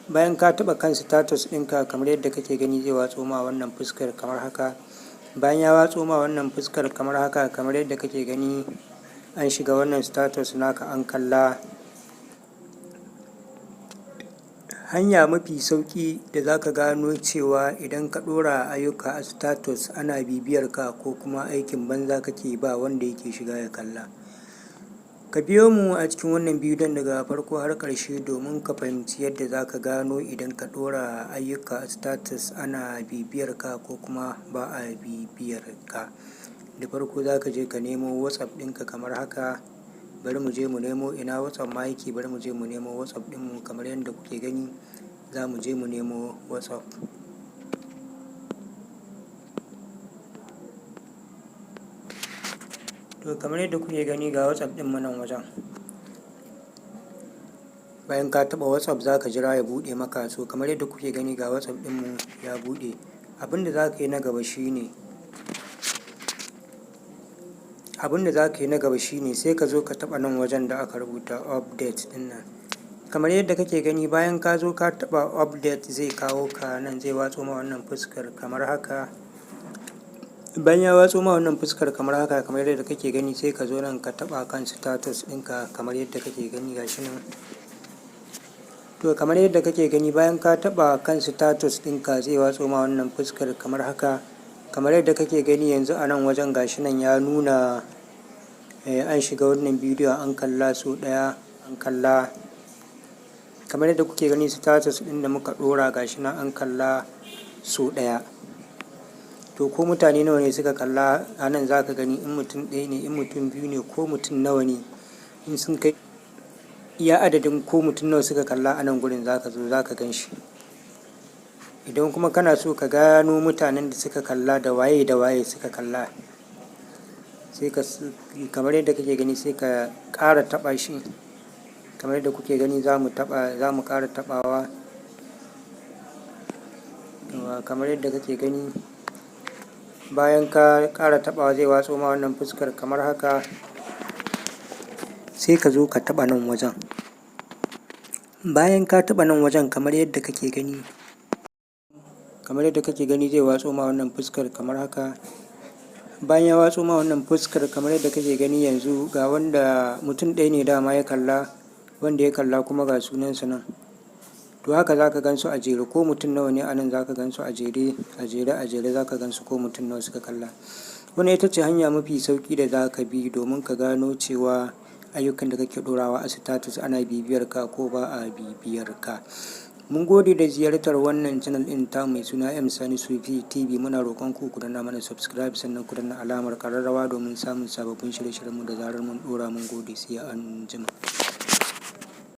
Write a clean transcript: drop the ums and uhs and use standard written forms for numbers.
Bayan ka taɓa kan status ɗinka, kamar yadda kake gani, zai watso ma wannan fuskar kamar haka. Bayan ya watso ma wannan fuskar kamar haka, kamar yadda kake gani, an shiga wannan status naka an kalla. Hanya mafi sauƙi da za ka gano cewa idan ka ɗora ayyuka a status ana bibiyar ka ko kuma aikin banza kake ba wanda yake shiga ya kalla. Ka biyo mu a cikin wannan bidiyon daga farko har ƙarshe domin ka fahimci yadda za ka gano idan ka ɗora ayyuka a status ana bibiyar ka ko kuma ba a bibiyar ka. Da farko za ka je ka nemo WhatsApp ɗinka kamar haka. Bari mu je mu nemo ina WhatsApp ma yake. Bari mu je mu nemo WhatsApp ɗinmu. Kamar yadda kuke gani, za mu je mu nemo WhatsApp. To, kamar yadda kuke gani, ga WhatsApp ɗinmu nan wajen. Bayan ka taɓa WhatsApp, za ka jira ya buɗe maka. So kamar yadda kuke gani, ga WhatsApp ɗinmu ya buɗe. Abin da za ka yi na gaba shine sai ka zo ka taɓa nan wajen da aka rubuta "update" ɗin nan. Kamar yadda kake gani, bayan ka zo ka taɓa "update", zai kawo ka nan, zai watso ma wannan fuskar kamar haka. Bayan ya watso ma wannan fuskar kamar haka, kamar yadda kake gani, sai ka zo nan ka taɓa kan status ɗinka, kamar yadda kake gani, gashi nan. To, kamar yadda kake gani, bayan ka taɓa kan status ɗinka, zai watso ma wannan fuskar kamar haka. Kamar yadda kake gani, yanzu a nan wajen gashi nan ya nuna an shiga wannan bidiyon an kalla sau ɗaya, an kalla. Kamar yadda kuke gani, status ɗin da muka ɗora gashi nan an kalla sau ɗaya. To, ko mutane nawa ne suka kalla a nan za ka gani, in mutum ɗaya ne, in mutum biyu ne, ko mutum nawa ne, in sun kai iya adadin ko mutum nawa suka kalla, a nan gurin za ka zo za ka gan shi. Idan kuma kana so ka gano mutanen da suka kalla, da waye da waye suka kalla, sai ka, kamar yadda kake gani, sai ka ƙara taɓa shi. Kamar yadda kuke gani, za mu taɓa, za mu ƙara taɓawa. Kamar yadda kake gani, bayan ka ƙara taɓawa, zai watso ma wannan fuskar kamar haka. Sai ka zo ka taɓa nan wajen. Bayan ka taɓa nan wajen, kamar yadda kake gani, zai watso ma wannan fuskar kamar haka. Bayan ya watso ma wannan fuskar kamar yadda kake gani, yanzu ga wanda mutum ɗaya ne dama ya kalla, wanda ya kalla kuma ga sunansa nan. To, haka za ka gan su a jere, ko mutum nawa ne a nan za ka gan su a jere, a jere, a jere, za ka gan su ko mutum nawa suka kalla. Wannan ita ce hanya mafi sauƙi da za ka bi domin ka gano cewa ayyukan da kake ɗorawa a status ana bibiyar ka ko ba a bibiyar ka. Mun gode da ziyartar wannan channel ɗin ta mai suna M Sani Sufi TV. Muna roƙon ku ku danna mana subscribe, sannan ku danna alamar ƙararrawa domin samun sababbin shirye-shiryenmu da zarar mun ɗora. Mun gode, sai an jima.